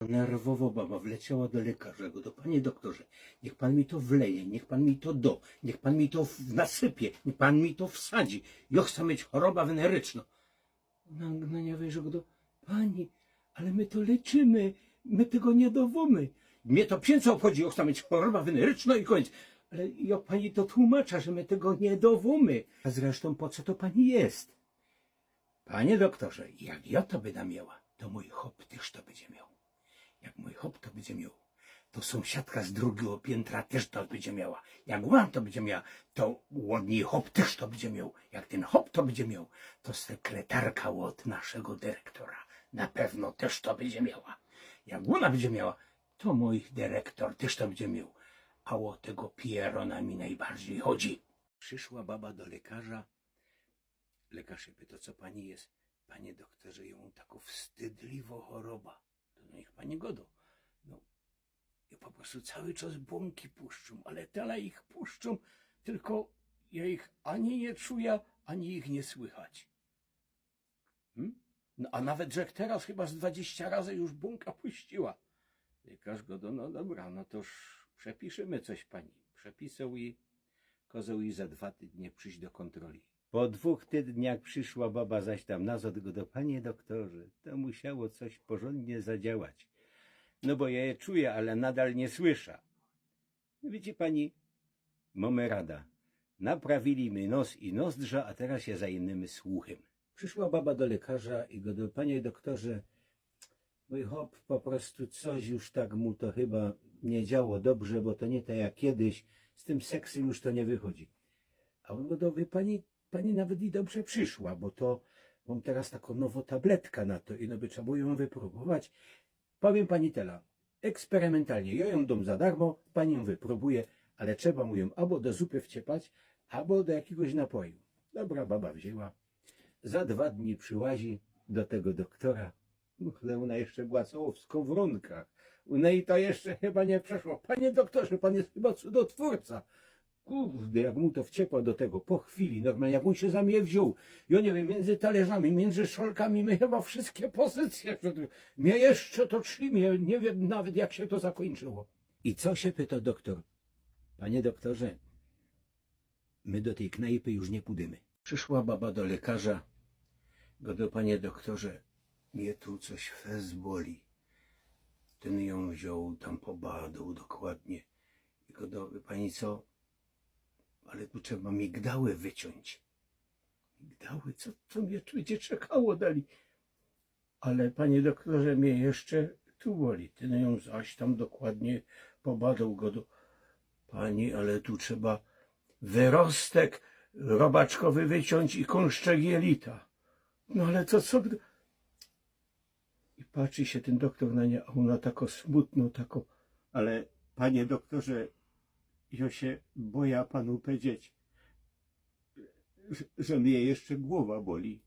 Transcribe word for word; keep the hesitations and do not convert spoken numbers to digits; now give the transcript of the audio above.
Nerwowo baba wleciała do lekarza, godo: „Panie doktorze, niych pan mi to wleje, niych pan mi to do, niych pan mi to w-, nasypie, niych pan mi to wsadzi. Jŏ chcã mieć choroba wenerycznŏ”. Na, na niego wejrzoł, godo: „Pani, ale my to leczymy, my tego niy dŏwōmy”. „Mie to piyndzo ôbchodzi, jŏ chcã mieć choroba wenerycznŏ i kōniec”. „Ale jŏ pani to tłumaczã, że my tego niy dŏwōmy. A zresztōm po co to pani jest?” „Panie doktorze, jak jŏ to byda miała, to mōj chop tyż to bydzie mioł. Jak mōj chop to bydzie mioł, to sōmsiadka z drugigo piyntra tyż to bydzie miała. Jak ôna to bydzie miała, to ôd nij chop tyż to bydzie mioł. Jak tyn chop to bydzie mioł, to sekretarka ôd naszego dyrektora na pewno tyż to bydzie miała. Jak ôna bydzie miała, to mōj dyrektor tyż to bydzie mioł. A ô tego pierōna mi nojbardzij chodzi”. Przyszła baba do lekarza. Lekŏrz sie pytŏ: „Co pani jest?” „Panie doktorze, jŏ mōm takõ wstydliwõ choroba”. „To niych pani godŏ”. „No, jŏ po prostu cały czas bōnki puszczōm, ale tela ich puszczōm, tylko jŏ ich ani niy czujã, ani ich niy słychać”. „Hmm? No a nawet, że teraz chyba z dwadzieścia razy już bōnka puściła”. Lekŏrz godŏ: „No dobra, no toż przepiszymy coś pani”. Przepisoł i kozoł i za dwa tydnie przyjś do kōntroli. Po dwōch tydniach przyszła baba zaś tam nazŏd, godŏ: „Panie doktorze, to musiało coś porządnie zadziałać. No bo jŏ je czujã, ale nadal niy słyszã”. „No widzi pani, mōmy rada. Naprawili my nos i nozdrza, a teraz sie zajmiymy słuchym”. Przyszła baba do lekŏrza i godŏ: „Panie doktorze, mōj chop po prostu coś już tak mu to chyba niy działo dobrze, bo to niy tak jak kejś, z tym seksym już to niy wychodzi”. A ôn godŏ: „Wie pani, pani nawet i dobrze przyszła, bo to mōm teraz takõ nowõ tabletka na to i no by trzeba było jã wyprōbować. Powiym pani tela, eksperymentalnie, jŏ jã dōm za darmo, pani jã wyprōbuje, ale trzeba mu jã abo do zupy wciepać, abo do jakigoś napoju”. Dobra, baba wziyna. Za dwa dni przyłazi do tego doktora. Ale ôna jeszcze była cało w skowrōnkach. Ôna i to jeszcze chyba niy przeszło. „Panie doktorze, pan jest chyba cudotwórca”. Kurde, jak mu to wciepła do tego, po chwili, normalnie jak ôn sie za mie wziōn, jŏ niy wiym, miyndzy talerzami, miyndzy szolkami, my chyba wszystkie pozycje, mie jeszcze to trzimie, niy wiym nawet, jak sie to zakōńczyło. „I co?” sie pytŏ doktor. „Panie doktorze, my do tyj knajpy już niy pōdymy”. Przyszła baba do lekŏrza, godŏ: „Panie doktorze, mie tu coś fest boli”. Tyn jã wziōn, tam pobadōł dokładnie i godŏ: „Wie pani co, ale tu trzeba migdały wyciōńć”. „Migdały? Co to mie tu bydzie czekało dali?” „Ale, panie doktorze, mie jeszcze tu boli”. Tyn jã zaś tam dokładnie pobadōł, godŏ: „Pani, ale tu trzeba wyrostek robaczkowy wyciōńć i kōnszczek jelita”. „No ale co, co”. I patrzi sie tyn doktor na niã, a ôna takŏ smutnŏ, takŏ: „Ale, panie doktorze, jŏ sie bojã panu powiedzieć, że, że mie jeszcze gowa boli”.